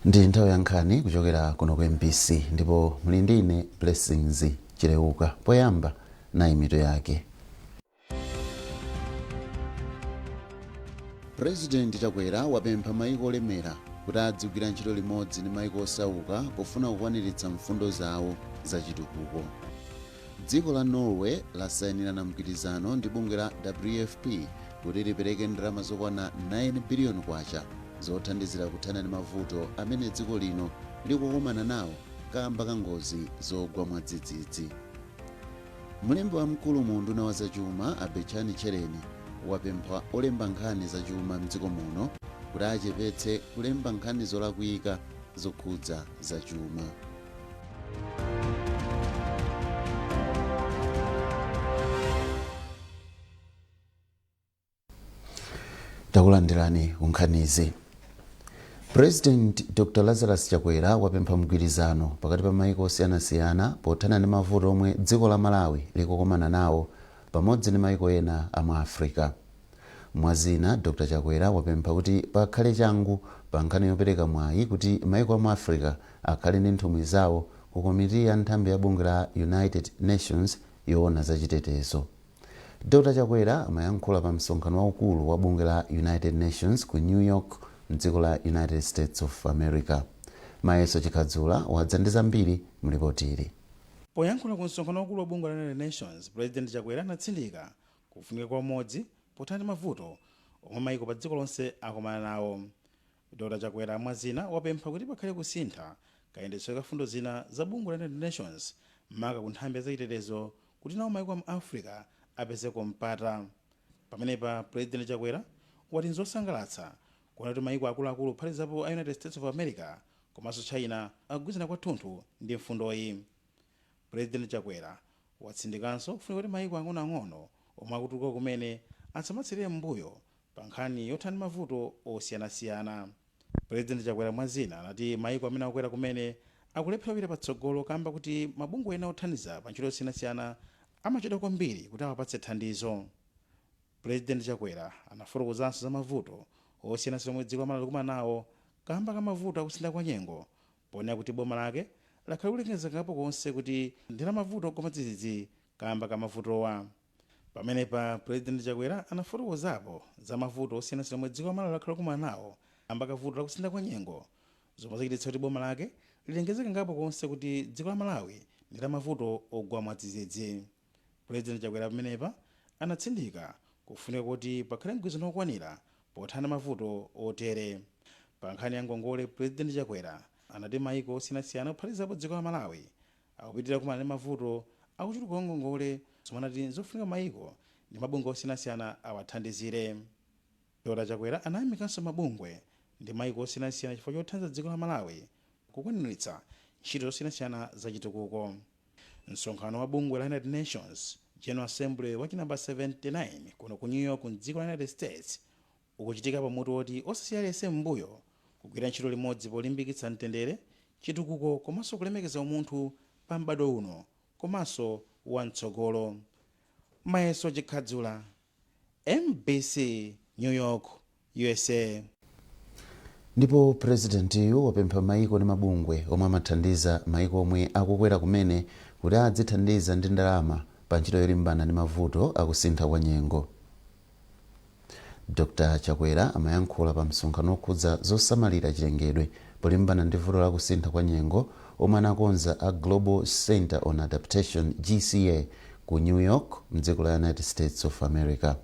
Ndi nthawi ya nkhani kuchokera kuno ku MBC ndipo muli ndi ine Blessings Chileuka. Poyamba nayi mitu yake. President Chakwera wapempha maiko olemera kuti adzigwira ntchito limodzi ndi maiko osauka pofuna kukwaniritsa mfundo zawo za chitukuko. Dziko la Norway lasayinirana mgwirizano ndi bungwe la WFP kuti lipereke ndalama zokwana 9 biliyoni kwacha zothandizira kuthana ndi mavuto amene dziko lino likukumana nawo kamba ka ngozi zogwa mwadzidzidzi. Mlembi wamkulu mu unduna wa zachuma a Betchani Tchereni wapempha olemba nkhani zachuma mdziko muno kuti achepetse kulemba nkhani zolakwika zokhudza zachuma. Takulandirani kunkhanizi. President Dr Lazarus Chakwera wapempha mgwirizano pakati pa maiko osiyanasiyana pothana ndi mavuto omwe dziko la Malawi likukumana nawo pamodzi ndi maiko ena a mu Africa. Mwa zina, Dr Chakwera wapempha kuti pakhale changu pa nkhani yopereka mwayi kuti maiko a mu Africa akhale ndi nthumwi zawo ku komiti ya nthambi ya bungwe la United Nations yoona za chitetezo. Dr Chakwera amayankhula pa msonkhano waukulu wa bungwe la United Nations ku New York mdziko la United States of America. Mayeso Chikhadzula wadza ndi zambiri mu lipotili. Poyankhula ku msonkhano waukulu wa bungwe la United Nations, President Chakwera anatsindika kufunika kwa umodzi pothana ndi mavuto omwe maiko pa dziko lonse akumana nawo. Dr Chakwera mwa zina wapempha kuti pakhale kusintha kayendetsedwe ka fundo zina za bungwe la United Nations maka ku nthambi ya zachitetezo kuti nawo maiko a mu Africa apezeko mpata. Pamenepa President Chakwera wati nzosangalatsa kuona kuti maiko akuluakulu kuphatikizapo a United States of America komanso China akugwirizana kwathunthu ndi mfundoyi. President Chakwera watsindikanso kufunika kuti maiko ang'onoang'ono omwe akutuluka kumene asamatsalire m'mbuyo pa nkhani yothana ndi mavuto osiyanasiyana. President Chakwera mwa zina anati maiko amene akukwera kumene akulephera kupita patsogolo kamba kuti mabungwe ena othandiza pa ntchito zosiyanasiyana amachedwa kwambiri kuti awapatse thandizo. President Chakwera anafotokozanso za mavuto osiyanasiyana omwe dziko la Malawi likumana nawo kamba ka mavuto akusintha kwa nyengo ponena kuti boma lake lakhala likulengeza kangapo konse kuti ndi la mavuto ogwa mwadzidzidzi kamba ka mavutowa. Pamenepa President Chakwera anafotokozapo za mavuto osiyanasiyana omwe dziko la Malawi lakhala likumana nawo kamba ka vuto la kusintha kwa nyengo zomwe zachititsa kuti boma lake lilengeze kangapo konse kuti dziko la Malawi ndi la mavuto ogwa mwadzidzidzi. President Chakwera pamenepa anatsindika kufunika koti pakhale mgwirizano wokwanira pothana ndi mavuto otere. Pa nkhani ya ngongole, President Chakwera anati maiko osiyanasiyana kuphatikizapo dziko la Malawi akupitilira kukumana ndi mavuto akuchuluka kwa ngongole zomwe anati nzofunika maiko ndi mabungwe osiyanasiyana awathandizire. Dr Chakwera anayamikanso mabungwe ndi maiko osiyanasiyana chifukwa chothandiza dziko la Malawi kukwaniritsa ntchito zosiyanasiyana za chitukuko. Msonkhano wa bungwe la United Nations General Assembly wa chinamba 79 kuno ku New York mdziko la United States ukuchitika pa mutu woti osasiya aliyense m'mbuyo, kugwira ntchito limodzi polimbikitsa mtendere, chitukuko komanso kulemekeza umunthu pa m'badwo uno komanso wa mtsogolo. Mayeso Chikhadzula, MBC, New York, usa. Ndipo Presidentiyu wapempha maiko ndi mabungwe omwe amathandiza maiko omwe akukwera kumene kuti adzithandiza ndi ndalama pa ntchito yolimbana ndi mavuto akusintha kwa nyengo. Dr Chakwera amayankhula pa msonkhano okhudza zosamalira chilengedwe polimbana ndi vuto la kusintha kwa nyengo omwe anakonza a Global Centre on Adaptation, GCA, ku New York mdziko la United States of America.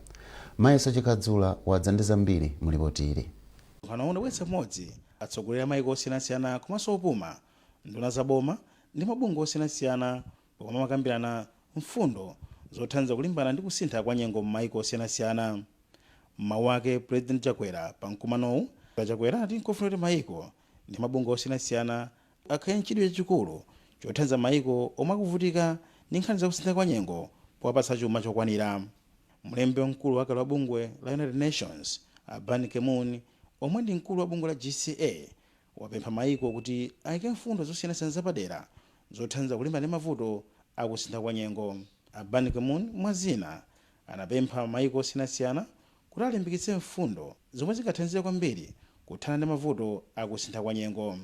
Mayeso Chikhadzula wadza ndi zambiri mu lipotili. Msonkhanowu unabweretsa pamodzi atsogoleri a maiko osiyanasiyana komanso opuma, nduna za boma ndi mabungwe osiyanasiyana pomwe amakambirana mfundo zothandiza kulimbana ndi kusintha kwa nyengo m'maiko osiyanasiyana. M'mawu ake, President Chakwera pa mkumanowu, Chakwera anati nkofunika kuti maiko ndi mabungwe osiyanasiyana akhale nchidwi chachikulu chothandiza maiko omwe akuvutika ndi nkhani za kusintha kwa nyengo powapatsa chuma chokwanira. Mlembi wamkulu wakale wa bungwe la United Nations, a Ban Ki-moon, omwe ndi mkulu wa bungwe la GCA, wapempha maiko kuti ayike mfundo zosiyanasiyana zapadera zothandiza kulimbana ndi mavuto a kusintha kwa nyengo. A Ban Ki-moon, mwa zina, anapempha maiko osiyanasiyana kuti alimbikitse mfundo zomwe zingathandizire kwambiri kuthana ndi mavuto a kusintha kwa nyengo.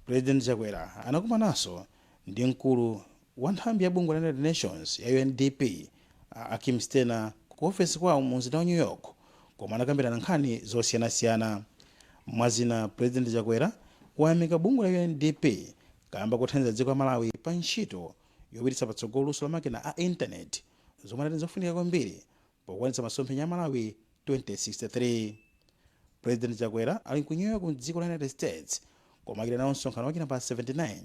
President Chakwera anakumananso ndi mkulu wa nthambi ya bungwe la United Nations ya UNDP, Achim Steiner, ku ofesi kwawo mu mzinda wa New York, komwe anakambirana nkhani zosiyanasiyana. Mwazina, President Chakwera wayamika bungwe la UNDP kamba kothandiza dziko la Malawi pa ntchito yopititsa patsogolo luso la makina a intaneti, zomwe anati zofunika kwambiri pokwanitsa masomphenya a Malawi 2063. President Chakwera ali ku New York mdziko la United States, komwe achita nawo msonkhano wachina pa 79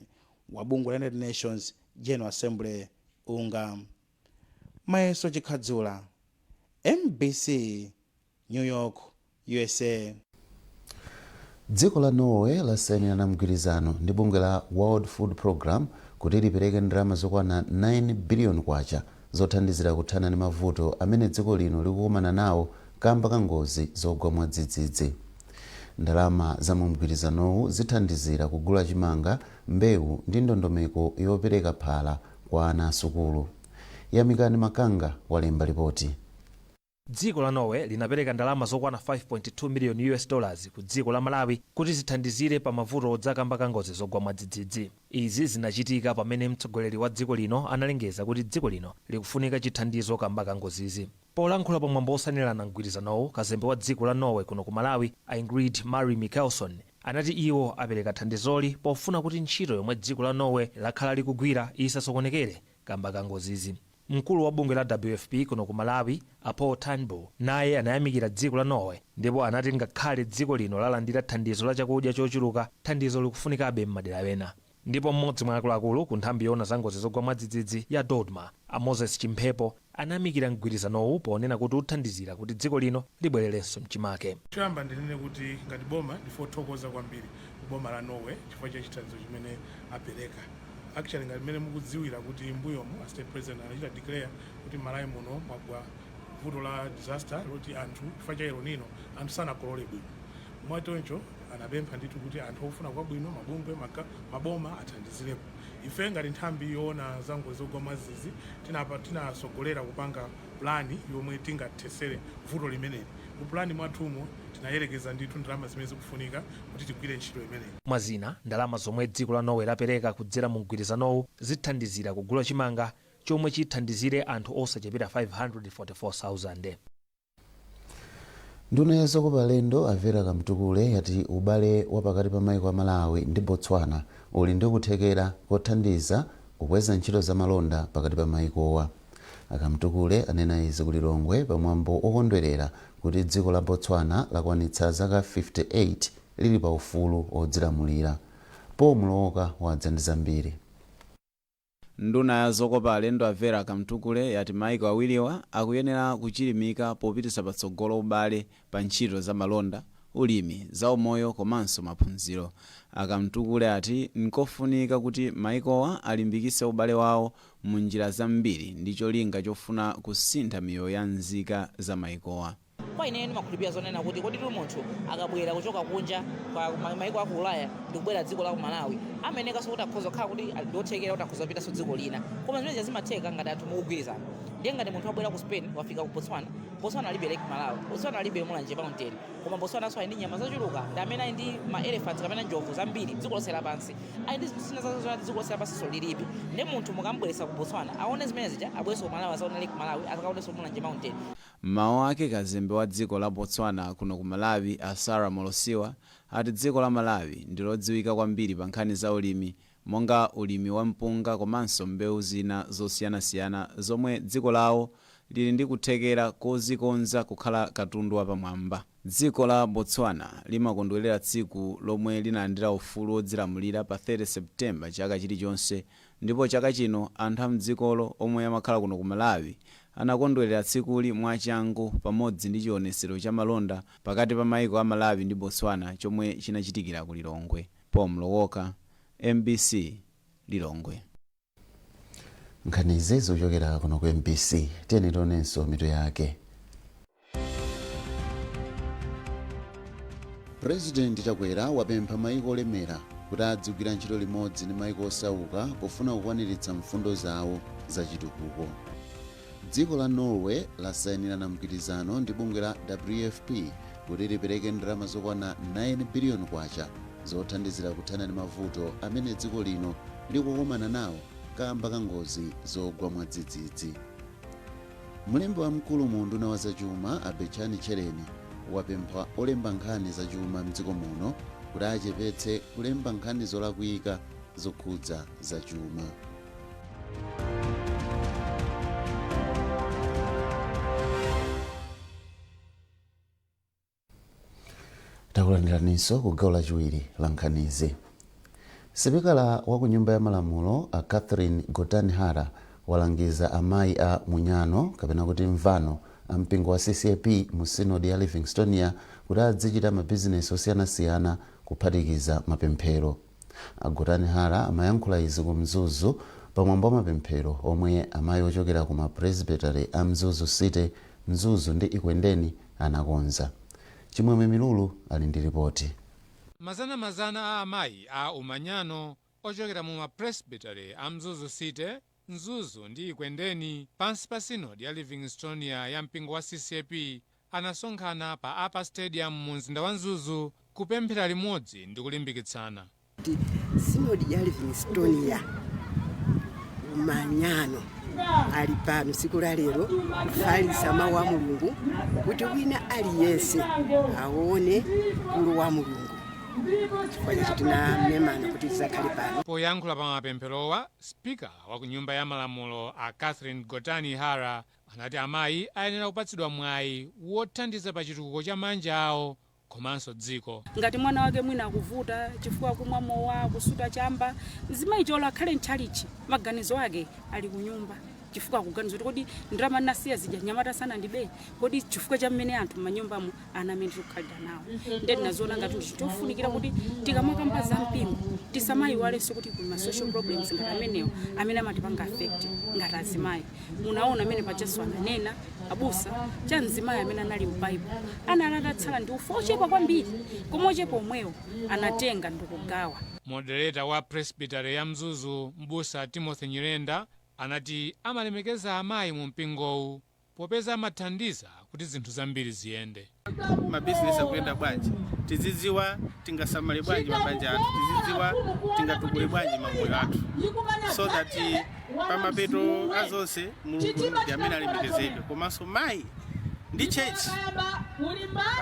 wa bungwe la United Nations General Assembly, UNGA. Mayeso Chikhadzula, MBC, New York, USA. Dziko la Norway lasayinirana mgwirizano ndi bungwe la World Food Program kuti lipereke ndalama zokwana 9 billion kwacha zothandizira kuthana ndi mavuto amene dziko lino likukumana nawo kamba ka ngozi zogwa mwadzidzidzi. Ndalama za mu mgwirizanowu zithandizira kugula chimanga, mbewu ndi ndondomeko yopereka phala kwa ana asukulu. Yamikani Makanga walemba ripoti. Dziko la Norway linapereka ndalama zokwana 5.2 million US dollars ku dziko la Malawi kuti zithandizire pa mavuto odza kamba ka ngozi zogwa mwadzidzidzi. Izi zinachitika pamene mtsogoleri wa dziko lino analengeza kuti dziko lino likufunika chithandizo kamba ka ngozizi. Polankhula pamwambo osayinirana mgwirizanowu, kazembe wa dziko la Norway kuno ku Malawi, Ingrid Marie Mikelsen, anati iwo apereka thandizoli pofuna kuti ntchito yomwe dziko la Norway lakhala likugwira isasokonekere kamba ka ngozizi. Mkulu wa bungwe la WFP kuno ku Malawi, a Paul Turnbull, naye anayamikira dziko la Norway ndipo anati ngakhale dziko lino lalandira thandizo la chakudya chochuluka, thandizo likufunikabe m'madera ena. Ndipo mmodzi mwa akuluakulu ku nthambi yoona za ngozi zogwa mwadzidzidzi ya DoDMA, a Moses Chimphepo, anayamikira mgwirizanowu ponena kuti uthandizira kuti dziko lino libwererenso mchimake. Choyamba ndinene kuti ngati boma ndife othokoza kwambiri ku boma la Norway chifukwa cha chithandizo chimene apereka. Actually, ngati mmene mukudziwira kuti mbuyomu a State President anachita declare kuti Malawi muno mwagwa vuto la disaster loti anthu chifukwa cha El Nino anthu sanakolole bwino. Mwachoncho anapempha ndithu kuti anthu ofuna kwabwino, mabungwe, maboma athandizirepo. Ife ngati nthambi yoona za ngozi zogwa mwadzidzidzi tinasogolera kupanga plani yomwe tingathesere vuto limeneli. Mu plani mwathumo tinayerekeza ndithu ndalama zimene zikufunika kuti tigwire ntchito imeneyi. Mwazina, ndalama zomwe dziko la Norway lapereka kudzera mu mgwirizanowu zithandizira kugula chimanga chomwe chithandizire anthu osachepera 544,000. Nduna ya zokopa alendo, a Vera Kamtukule, yati ubale wa pakati pa maiko a Malawi ndi Botswana uli ndi kuthekera kothandiza kukweza ntchito za malonda pakati pa maikowa. Akamtukule anena izi ku Lilongwe pamwambo okondwerera kuti dziko la Botswana lakwanitsa zaka 58 lili pa ufulu odzilamulira. Paul Mulowoka wadza ndi zambiri. Nduna ya zokopa alendo, a Vera Kamtukule, yati maiko awiriwa akuyenera kuchilimika popititsa patsogolo ubale pa ntchito za malonda, ulimi, zaumoyo komanso maphunziro. Akamtukule ati nkofunika kuti maikowa alimbikitse ubale wawo mu njira zambiri ndi cholinga chofuna kusintha miyoyo ya nzika za maikowa. Kwa ineyo ndimakhulupirira zonena kuti kodi tu munthu akabwera kuchoka kunja kwa maiko aku Ulaya ndikubwera dziko la ku Malawi, amenekanso kuti akhoza kukhala kuti ndiothekera kuti akhoza kupitanso dziko lina, koma zimene zimatheka ngati anthu mukugwirizana. Ndiye ngati munthu wabwera ku Spain, wafika ku Botswana, Botswana alibe Lake Malawi, Botswana alibe Mulanje Mountain, koma Botswana ali ndi nyama zochuluka, ndi amene ali ndi ma elephants kapena njovu zambiri dziko lonse lapansi, ali ndi zinthu zina zazo zoti dziko lonse lapansi lilibe. Ndiye munthu mukamubweretsa ku Botswana aone zimene zija, abwerenso ku Malawi azaone Lake Malawi, akaonenso Mulanje Mountain. Mmawu ake, kazembe wa dziko la Botswana kuno ku Malawi, a Sarah Molosiwa, ati dziko la Malawi ndi lodziwika kwambiri pa nkhani za ulimi, monga ulimi wa mpunga komanso mbewu zina zosiyanasiyana zomwe dziko lawo lili ndi kuthekera kozikonza kukhala katundu wapamwamba. Dziko la Botswana limakondwerera tsiku lomwe linalandira ufulu wodzilamulira pa 30 September chaka chilichonse, ndipo chaka chino anthu a mdzikolo omwe amakhala kuno ku Malawi anakondwerera tsikuli mwachangu pamodzi ndi chionesero cha malonda pakati pa maiko a Malawi ndi Botswana chomwe chinachitikira ku Lilongwe. Paul Mlowoka, MBC, Lilongwe. Nkhanizi zikuchokera kuno ku MBC. Tiyeni tionenso mitu yake. President Chakwera wapempha maiko olemera kuti adzigwira ntchito limodzi ndi maiko osauka pofuna kukwaniritsa mfundo zawo zachitukuko. Dziko la Norway lasayinirana mgwirizano ndi bungwe la WFP kuti lipereke ndalama zokwana 9 biliyoni kwacha. Zothandizira kuthana ndi mavuto amene dziko lino likukumana nawo kamba ka ngozi zogwa mwadzidzidzi. Mlembi wamkulu mu unduna wa zachuma, a Betchani Tchereni, wapempha olemba nkhani zachuma mdziko muno kuti achepetse kulemba nkhani zolakwika zokhudza zachuma. Takulandiraninso ku gawo lachiwiri la nkhanizi. Sipikala wa ku Nyumba ya Malamulo, a Catherine Gotani Hara, walangiza amayi a Munyano, kapena kuti Mvano, a mpingo wa CCAP mu Sinodi ya Livingstonia kuti adzichita mabizinesi osiyanasiyana kuphatikiza mapemphero. A Gotani Hara amayankhula izi ku Mzuzu pamwambo wa mapemphero omwe amayi ochokera ku ma Presbytery a Mzuzu City, Mzuzu ndi Ekwendeni anakonza. Chimwemwe Milulu ali ndi ripoti. Mazanamazana a amayi a Umanyano ochokera mu mapresbytery a Mzuzu City, Mzuzu ndi Ekwendeni pansi pa Sinodi ya Livingstonia ya mpingo wa CCAP anasonkhana pa Upper Stadium mu mzinda wa Mzuzu kupemphera limodzi ndi kulimbikitsana. Sinodi ya Livingstonia Umanyano ali pano tsiku la lero kufalitsa mawu a Mulungu kuti wina aliyense aone ukulu wa Mulungu. Chifukwa chacho tinamemana kuti tizakhale pano. Poyankhula pa mapempherowa, Spika wa ku Nyumba ya Malamulo, a Catherine Gotani Hara, anati amayi ayenera kupatsidwa mwayi wothandiza pa chitukuko cha manja awo komanso dziko. Ngati mwana wake mwina akuvuta chifukwa kumwa mowa, kusuta chamba, mzimayi cholo akhale mtchalichi, maganizo ake ali kunyumba, chifukwa akuganiza kuti kodi ndalama ndinasiya zija nyamata sanandibe kodi, chifukwa cha mmene anthu m'manyumbamo ana amene tikukhalira nawo. Ndiye tinaziona ngati ndi chofunikira kuti tikamakamba za mpingo tisamayiwalenso kuti kuli ma social problems ngati amenewo amene amatipanga affect ngati azimayi. Munaona amene pajaso ananena abusa cha mzimayi amene anali m'Baibulo, anali atatsala ndi ufa ochepa kwambiri, koma ochepa omwewo anatenga ndikugawa. Moderator wa Presbytery ya Mzuzu, Mbusa Timothy Nyirenda, anati amalemekeza amayi mu mpingowu popeza amathandiza kuti zinthu zambiri ziyende. Mabizinesi akuyenda bwanji, tizidziwa tingasamale bwanji mabanja athu, tizidziwa tingatukule bwanji mamoyo athu, so that pamapeto azonse Mulungu ndi amene alemekezedwe, komanso mayi ndi church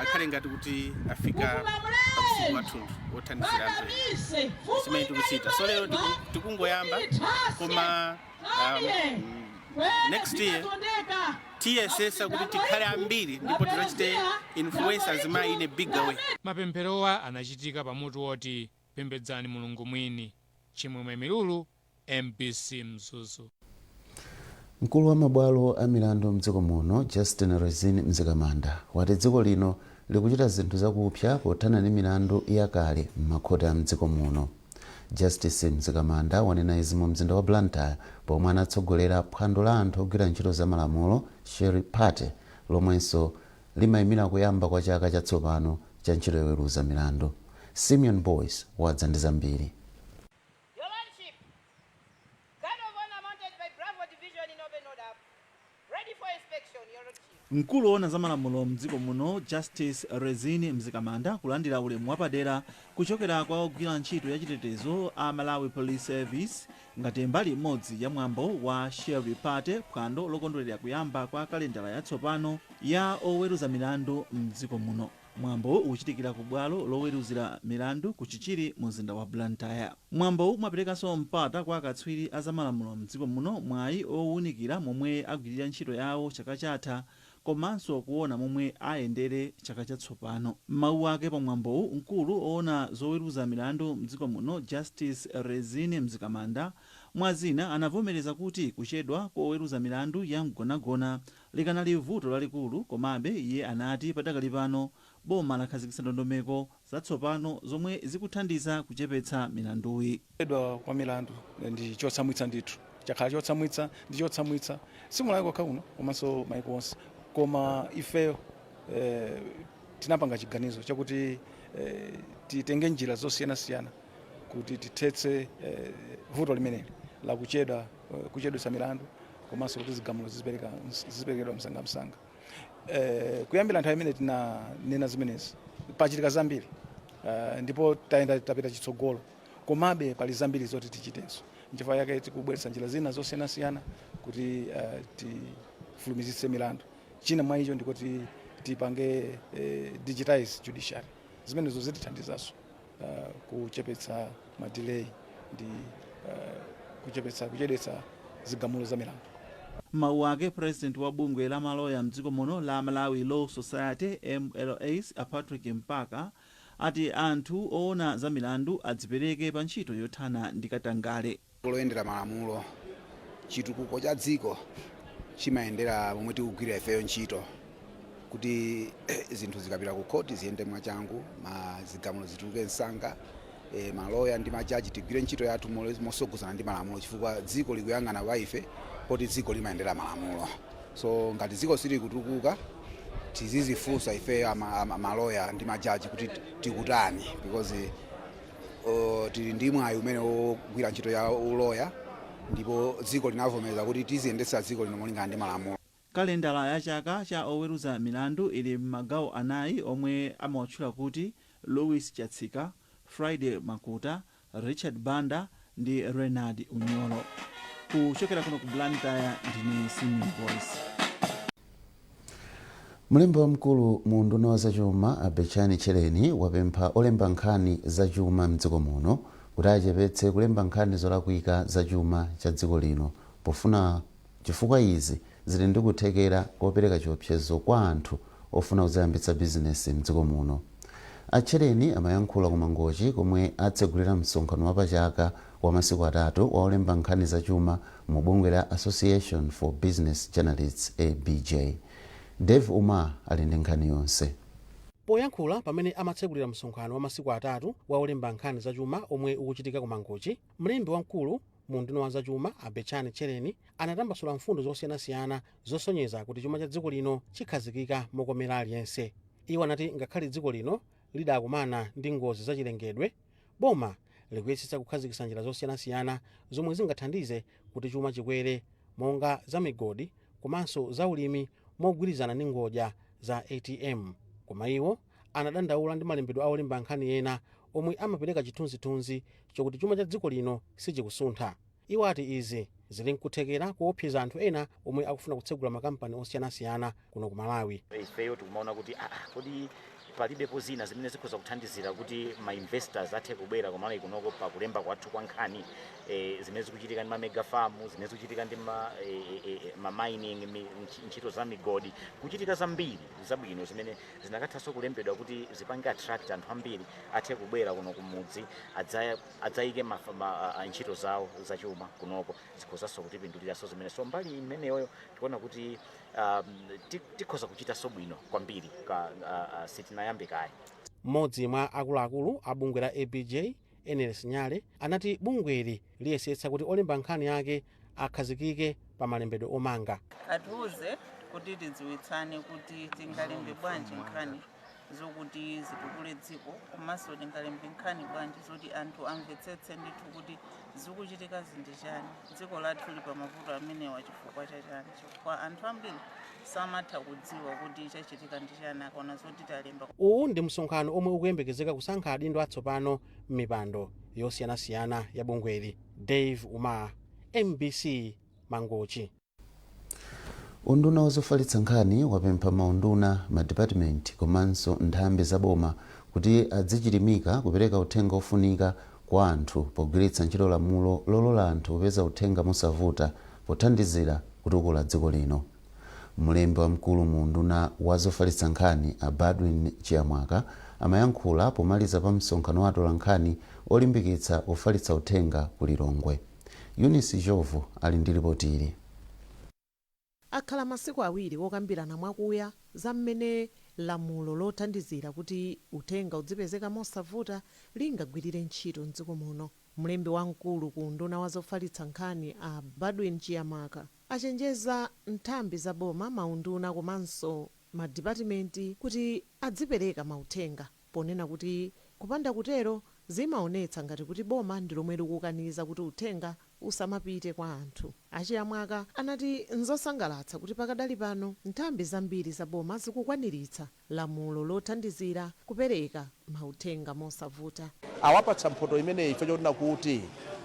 akhale ngati kuti afika pakusiku wathunthu wothandizira anthu ena. Chimene tikuchita so lero tikungoyamba, koma next year tiyesesa kuti tikhale ambiri ndipo tidzachite influence azimayi in a bigger way. Mapempherowa anachitika pamutu woti "Pembedzani Mulungu Mwini". Chimwemwe Milulu, MBC, Mzuzu. Mkulu wa mabwalo a milandu mdziko muno, Justin Rezin Mzikamanda, wati dziko lino likuchita zinthu zakupsa pothana ndi milandu yakale m'makhoti a mdziko muno. Justice Mzikamanda wanena izi mu mzinda wa Blantyre pomwe anatsogolera phwando la anthu ogwira ntchito za malamulo, Sheri Party, lomwenso limayimira kuyamba kwa chaka chatsopano cha ntchito yoweruza milandu. Simeon Boyce wadza ndi zambiri. Your Lordship, Guard of Honor mounted by Bravo Division in open order. Ready for inspection, Your Lordship. Mkulu woona za malamulo mdziko muno, Justice Rezini Mzikamanda, kulandira ulemu wapadera kuchokera kwa ogwira ntchito ya chitetezo a Malawi Police Service ngati mbali imodzi ya mwambo wa Sheri Party, phwando lokondwerera kuyamba kwa kalendala yatsopano ya oweruza milandu mdziko muno. Mwambo ukuchitikira ku bwalo loweruzira milandu ku Chichiri mu mzinda wa Blantyre. Mwambowu umaperekanso mpata kwa akatswiri a zamalamulo mdziko muno mwayi owunikira momwe agwirira ntchito yawo chaka chatha komanso kuona momwe ayendere chaka chatsopano. M'mawu ake pa mwambowu, mkulu oona zoweruza milandu mdziko muno, Justice Rezine Mzikamanda, mwazina anavomereza kuti kuchedwa koweruza milandu ya mgonagona likanali vuto lalikulu. Komabe iye anati padakali pano boma lakhazikitsa ndondomeko zatsopano zomwe zikuthandiza kuchepetsa milanduyi. Kuchedwa kwa milandu ndi chotsamwitsa ndithu, chakhala chotsamwitsa, ndi chotsamwitsa simulayi kokha kuno komanso maiko onse. Koma ifeyo tinapanga chiganizo chakuti titenge njira zosiyanasiyana kuti tithetse vuto limeneli lakuchedwa, kuchedwetsa milandu komanso kuti zigamulo ziziperekedwa msangamsanga. Kuyambira nthawi imene tinanena zimenezi pachitika zambiri. Ndipo tayenda, tapita chitsogolo, komabe pali zambiri zoti tichitenso. Nchifukwa yake tikubweretsa njira zina zosiyanasiyana kuti tifulumizitse milandu. China mwa icho ndikuti tipange digitize judiciary. Zimenezo zitithandizanso kuchepetsa ma delay ndi kuchepetsa kuchedwetsa zigamulo za milandu. Mawu ake, president wa bungwe la maloya mdziko muno la Malawi Law Society, MLS, a Patrick Mpaka ati anthu oona za milandu adzipereke pa ntchito yothana ndi katangale. Loyendera malamulo, chitukuko cha dziko chimayendera momwe tikugwirira ifeyo ntchito, kuti zinthu zikapita ku khoti ziyende mwachangu, ma zigamulo zituluke msanga. Maloya ndi majaji tigwire ntchito yathu mosogozana ndi malamulo, chifukwa dziko likuyang'ana pa ife, poti dziko limayendera malamulo. So ngati dziko silikutukuka, tizizifunsa ifeyo maloya ndi majaji kuti tikutani, because tili ndi mwayi umene wogwira ntchito ya uloya, ndipo dziko linavomereza kuti tiziyendetsa dziko lino molingana ndi malamulo. Kalendala ya chaka cha oweruza milandu ili m'magawo anayi omwe amawatchula kuti Louis Chatsika, Friday Makuta, Richard Banda ndi Renard Unyolo. Kuchokera kuno ku Blantyre, ndine Simeon Boyce. Mlembi wamkulu mu unduna wa zachuma, a Betchani Tchereni, wapempha olemba nkhani zachuma mdziko muno kuti achepetse kulemba nkhani zolakwika zachuma cha dziko lino, pofuna chifukwa izi zili ndi kuthekera kopereka chiopsezo kwa anthu ofuna kudzayambitsa bizinesi mdziko muno. A Tchereni amayankhula ku Mangochi komwe atsegulira msonkhano wapachaka wa masiku 3 wa olemba nkhani zachuma mu bungwe la Association for Business Journalists, ABJ. Dave Umar ali ndi nkhani yonse. Poyankhula pamene amatsegulira msonkhano wa masiku 3 wa olemba nkhani zachuma omwe ukuchitika ku Mangochi, mlembi wamkulu mu unduna wa zachuma, a Betchani Tchereni, anatambasula mfundo zosiyanasiyana zosonyeza kuti chuma cha dziko lino chikhazikika mokomera aliyense. Iwo anati ngakhale dziko lino lidakumana ndi ngozi zachilengedwe, boma likuyesetsa kukhazikitsa njira zosiyanasiyana zomwe zingathandize kuti chuma chikwere, monga za migodi komanso za ulimi mogwirizana ndi ngodya za ATM. Koma iwo anadandaula ndi malembedwe a olemba nkhani ena omwe amapereka chithunzithunzi chokuti chuma cha dziko lino sichikusuntha. Iwo ati izi zili nkuthekera kuopseza anthu ena omwe akufuna kutsegula makampani osiyanasiyana kuno ku Malawi. Ifeyo tikumaona kuti kodi palibepo zina zimene zikhoza kuthandizira kuti ma investors athe kubwera ku Malawi kunoko pakulemba kwathu kwa nkhani, zimene zikuchitika ndi ma mega farm, zimene zikuchitika ndi ma mining, ntchito za migodi, kuchitika zambiri zabwino zimene zinakathanso kulembedwa kuti zipange attract anthu ambiri athe kubwera kuno kumudzi, adzayike ntchito zawo zachuma kunoko, zikhozanso kutipinduliranso zimene. So mbali imeneyoyo tikuona kuti tikhoza kuchitanso bwino kwambiri ka sitinayambe kaye. Mmodzi mwa akuluakulu a bungwe la ABJ, Enes Nyale, anati bungweli liyesetsa kuti olemba nkhani ake akhazikike pa malembedwe omanga. Atiuze kuti tidziwitsane kuti tingalembe bwanji nkhani zokuti zitukule dziko, komanso tingalembe nkhani bwanji zoti anthu amvetsetse ndithu kuti zikuchitika zindi chani, dziko lathu li pa mavuto amenewa chifukwa chachani, chifukwa anthu ambiri samatha kudziwa kuti chachitika ndi chani akaona zoti talemba. Uwu ndi msonkhano omwe ukuyembekezeka kusankha adindo atsopano m'mipando yosiyanasiyana ya bungweli. Dave Umar, MBC, Mangochi. Unduna wazofalitsa nkhani wapempha maunduna, madipatimenti komanso nthambi zaboma kuti adzichilimika kupereka uthenga ofunika kwa anthu pogwiritsa ntchito lamulo lolola anthu kupeza uthenga mosavuta pothandizira kutukula dziko lino. Mlembi wamkulu mu unduna wa zofalitsa nkhani, a Baldwin Chiyamwaka, amayankhula pomaliza pa msonkhano wa atolankhani olimbikitsa kufalitsa uthenga ku Lilongwe. Eunice Jovu ali ndi ripoti ili. Akhala masiku 2 okambirana mwakuya za mmene lamulo lothandizira kuti uthenga udzipezeka mosavuta lingagwirire ntchito mdziko muno. Mlembi wamkulu ku unduna wa zofalitsa nkhani, a Baldwin Chiyamwaka, achenjeza nthambi za boma, maunduna komanso madipatimenti kuti adzipereka mauthenga, ponena kuti kupanda kutero zimaonetsa ngati kuti boma ndi lomwe likukaniza kuti uthenga usamapite kwa anthu. Achiyamwaka anati nzosangalatsa kuti pakadali pano nthambi zambiri za boma zikukwaniritsa lamulo lothandizira kupereka mauthenga mosavuta. Awapatsa mphoto imeneyi chifukwa chonena kuti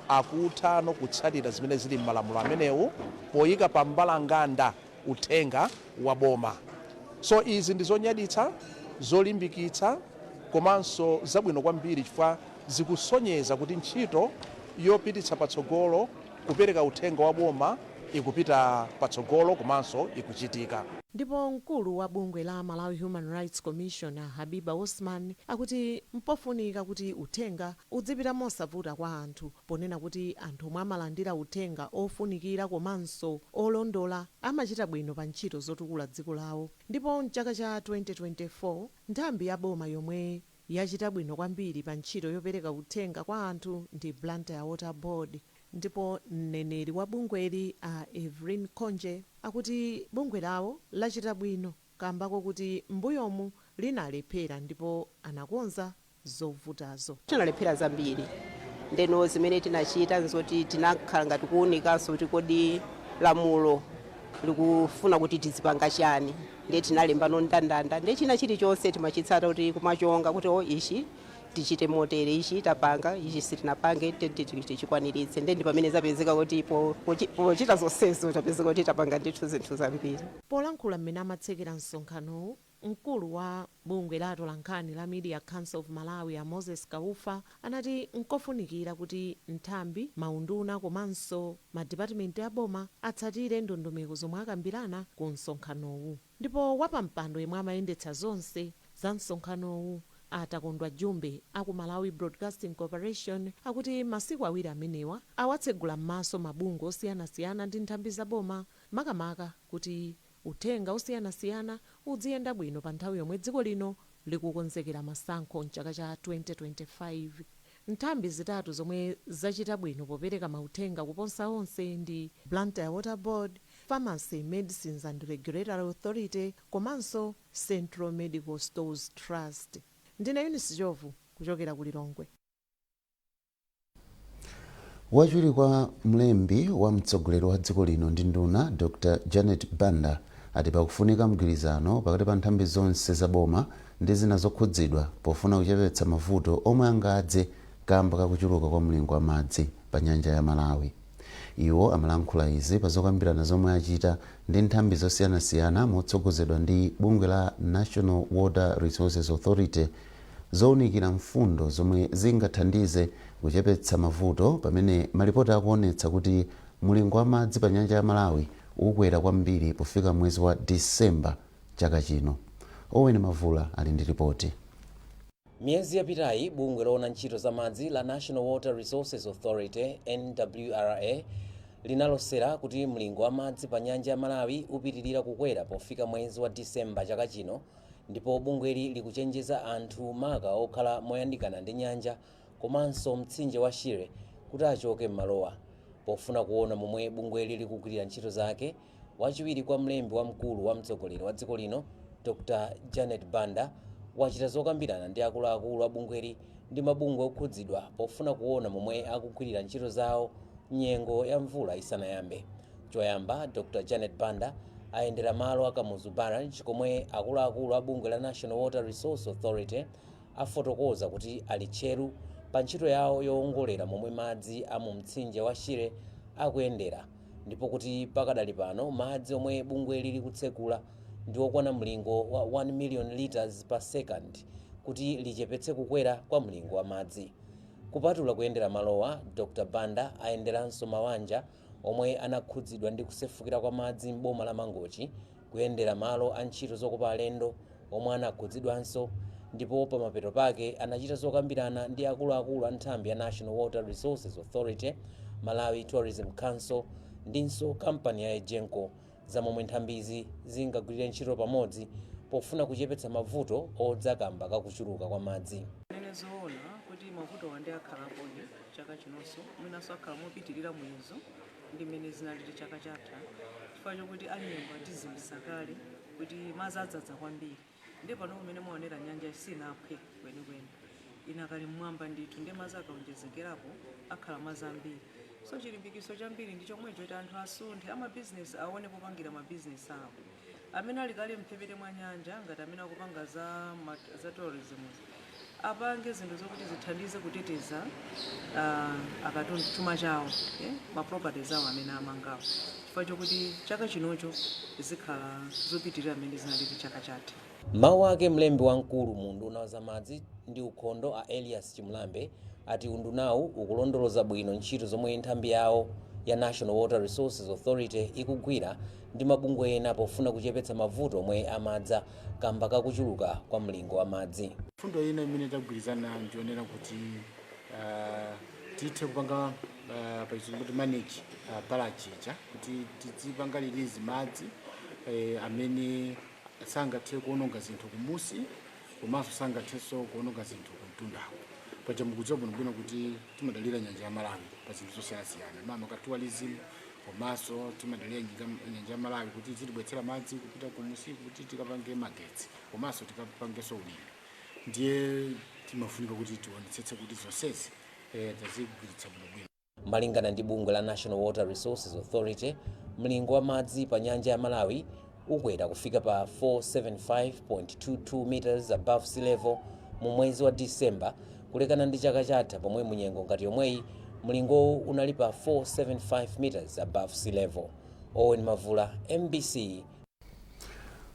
akuthano kutsatira zimene zili m'malamulo amenewu poyika pa mbalanganda uthenga wa boma. So izi ndi zonyaditsa, zolimbikitsa komanso zabwino kwambiri chifukwa zikusonyeza kuti ntchito yopititsa patsogolo kupereka uthenga wa boma ikupita patsogolo komanso ikuchitika. Ndipo mkulu wa bungwe la Malawi Human Rights Commission, Habiba Osman, akuti mpofunika kuti uthenga udzipita mosavuta kwa anthu, ponena kuti anthu omwe amalandira uthenga ofunikira komanso olondola amachita bwino pa ntchito zotukula dziko lawo. Ndipo mchaka cha 2024 nthambi ya boma yomwe yachita bwino kwambiri pa ntchito yopereka uthenga kwa anthu ndi Blantyre Water Board. Ndipo mneneri wa bungweli, a Evelyn Khonje, akuti bungwe lawo lachita bwino kambako kuti mbuyomu linalephera ndipo anakonza zovutazo. Tinalephera zambiri, ndeno zimene tinachita nzoti tinakhala ngati kuwunikanso kuti kodi lamulo likufuna kuti tizipanga chani, ndiye tinalemba ndandanda, ndiye china chilichonse timachitsata kuti kumachonga kuti o ichi tichite motere, ichi tapanga, ichi sitinapange, tichikwaniritse. Ndiye ndi pamene zapezeka kuti pochita zonsezo tapezeka kuti tapanga ndithu zinthu zambiri. Polankhula mmene amatsekera msonkhanowu, mkulu wa bungwe la atolankhani la Media Council of Malawi, a Moses Kaufa, anati nkofunikira kuti nthambi, maunduna komanso madipatimenti aboma atsatire ndondomeko zomwe akambirana ku msonkhanowu. Ndipo wapampando yemwe amayendetsa zonse za msonkhanowu, Atakondwa Jumbe aku Malawi Broadcasting Corporation, akuti masiku 2 amenewa awatsegula m'maso mabungwe osiyanasiyana ndi nthambi zaboma, makamaka kuti uthenga osiyanasiyana udziyenda bwino pa nthawi yomwe dziko lino likukonzekera masankho mchaka cha 2025. Nthambi zitatu zomwe zachita bwino popereka mauthenga kuposa onse ndi Blantyre Water Board, Pharmacy Medicines and Regulatory Authority komanso Central Medical Stores Trust. Ndine Eunice Jovu kuchokera ku Lilongwe. Wachiwiri kwa mlembi wa mtsogoleri wa dziko lino ndi nduna, Dr Janet Banda, ati pakufunika mgwirizano pakati pa nthambi zonse za boma ndi zina zokhudzidwa pofuna kuchepetsa mavuto omwe angadze kamba kakuchuluka kwa mlingo wa madzi pa nyanja ya Malawi. Iwo amalankhula izi pa zokambirana zomwe achita ndi nthambi zosiyanasiyana motsogozedwa ndi bungwe la National Water Resources Authority zowunikira mfundo zomwe zingathandize kuchepetsa mavuto pamene malipoti akuonetsa kuti mulingo wa madzi pa nyanja ya Malawi ukwera kwambiri pofika mwezi wa Disemba chaka chino. Owen Mavula ali ndi ripoti. Miyezi yapitayi, bungwe loona ntchito za madzi la National Water Resources Authority, NWRA, linalosera kuti mlingo wa madzi pa nyanja ya Malawi upitirira kukwera pofika mwezi wa Disemba chaka chino, ndipo bungweli likuchenjeza anthu, maka okhala moyandikana ndi nyanja komanso mtsinje wa Shire, kuti achoke m'malowa. Pofuna kuona momwe bungweli likugwirira ntchito zake, wachiwiri kwa mlembi wamkulu wa mtsogoleri wa dziko lino, Dr Janet Banda, wachita zokambirana ndi akuluakulu a bungweli ndi mabungwe okhudzidwa pofuna kuona momwe akugwirira ntchito zawo nyengo ya mvula isanayambe. Choyamba, Dr Janet Banda ayendera malo a Kamuzu Barrage komwe akuluakulu a bungwe la National Water Resource Authority afotokoza kuti ali tcheru pa ntchito yawo yowongolera momwe madzi a mu mtsinje wa Shire akuyendera, ndipo kuti pakadali pano madzi omwe bungweli likutsekula ndi okwana mlingo wa 1 million liters per second kuti lichepetse kukwera kwa mlingo wa madzi. Kupatula kuyendera malowa, Dr Banda ayenderanso mawanja omwe anakhudzidwa ndi kusefukira kwa madzi m'boma la Mangochi, kuyendera malo a ntchito zokopa alendo omwe anakhudzidwanso, ndipo pamapeto pake anachita zokambirana ndi akuluakulu a nthambi ya National Water Resources Authority, Malawi Tourism Council ndinso kampani ya Egenco za momwe nthambizi zingagwirire ntchito pamodzi pofuna kuchepetsa mavuto odza kamba kakuchuluka kwa madzi. Nene zoona kuti mavuto wande akhalapodi chaka chinonso, mwinanso akhala mopitirira muyezo ndi mmene zinalili chaka chatha, chifukwa chokuti anyengo atiziwisa kale kuti madzi adzadza kwambiri. Ndi pano kumene mwaonera nyanja sinaphwe kwenikweni, inakali mmwamba ndithu, ndi madzi akaonjezekerapo akhala madzi ambiri. So chilimbikiso chambiri ndi chomwecho, kuti anthu asunthe amabizinesi, aone popangira mabizinesi awo amene ali kale mphepete mwa nyanja. Ngati amene akupanga za tourism, apange zinthu zokuti zithandize kuteteza akatundu, chuma chawo, ma properties awo amene amangawo, chifukwa chokuti chaka chinocho zikhala zopitirira mmene zinalili chaka chatha. Mawu ake mlembi wamkulu mu unduna wa zamadzi ndi ukhondo a Elias Chimulambe ati undunawu ukulondoloza bwino ntchito zomwe nthambi yawo ya National Water Resources Authority ikugwira ndi mabungwe ena pofuna kuchepetsa mavuto omwe amadza kamba kakuchuluka kwa mlingo wa madzi. Fundo ina imene tagwirizana ndionera kuti tithe kupanga pachizungu kuti manage barrage ija, kuti tizipanga release madzi amene sangathe kuononga zinthu kumusi komanso sangathenso kuononga zinthu kumtundako. Paja mukudziwa bwinobwino kuti timadalira nyanja ya Malawi pa zinthu zosiyanasiyana, maka tourism, komanso timadalira nyanja ya Malawi kuti zitibwetsera madzi kupita kumusi kuti tikapange magetsi komanso tikapangenso ulimi. Ndiye timafunika kuti tionetsetse kuti zonsezi tazigwiritsa bwinobwino. Malingana ndi bungwe la National Water Resources Authority, mlingo wa madzi pa nyanja ya Malawi ukwera kufika pa 475.22 meters above sea level mu mwezi wa Disemba, kulekana ndi chaka chatha pomwe munyengo ngati yomweyi mlingowu unali pa 475 meters above sea level. Owen Mavula, MBC.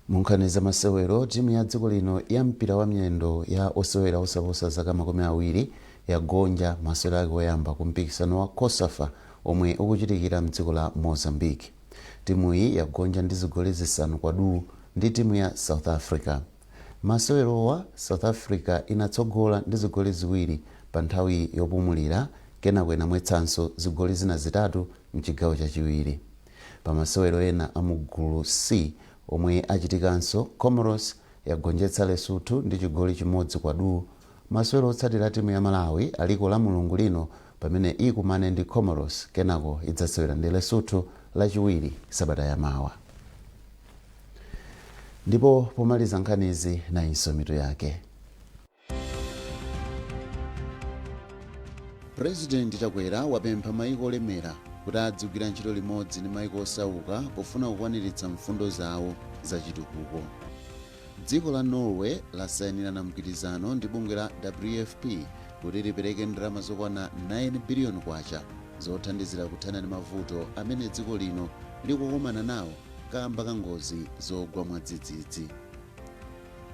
Munkhani za masewero, timu ya dziko lino ya mpira wa miyendo ya osewera osaposa zaka 20 yagonja masewero ake oyamba ku mpikisano wa COSAFA omwe ukuchitikira mdziko la Mozambique. Timuyi yagonja ndi zigoli 5 kwa du ndi timu ya South Africa. Masewerowa, South Africa inatsogola ndi zigoli 2 pa nthawi yopumulira, kenako inamwetsanso zigoli zina 3 mchigawo chachiwiri. Pa masewero ena a mugulu C omwe achitikanso, Comoros yagonjetsa Lesotho ndi chigoli 1 kwa du. Masewero otsatira timu ya Malawi aliko la Mulungu lino pamene ikumane ndi Comoros, kenako idzasewera ndi Lesotho Lachiwiri sabata yamawa. Ndipo pomaliza nkhanizi, nayinso mitu yake. President Chakwera wapempha maiko olemera kuti adzigwira ntchito limodzi ndi maiko osauka pofuna kukwaniritsa mfundo zawo zachitukuko. Dziko la Norway lasayinirana mgwirizano ndi bungwe la WFP kuti lipereke ndalama zokwana 9 biliyoni kwacha zothandizira kuthana ndi mavuto amene dziko lino likukumana nawo kamba ka ngozi zogwa mwadzidzidzi.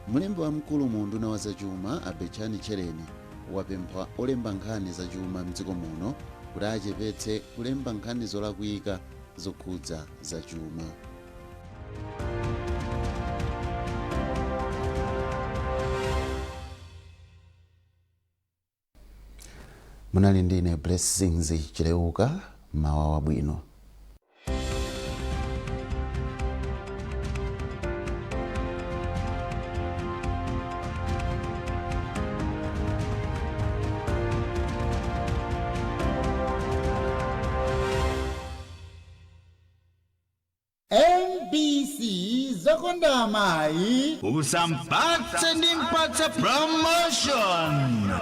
Mlembi wamkulu mu unduna wa zachuma a Betchani Tchereni wapempha olemba nkhani zachuma mdziko muno kuti achepetse kulemba nkhani zolakwika zokhudza zachuma. Munali ndine Blessings Chileuka, mawa wabwino. MBC zokonda amayi. Usampatse ndi mpatse promotion.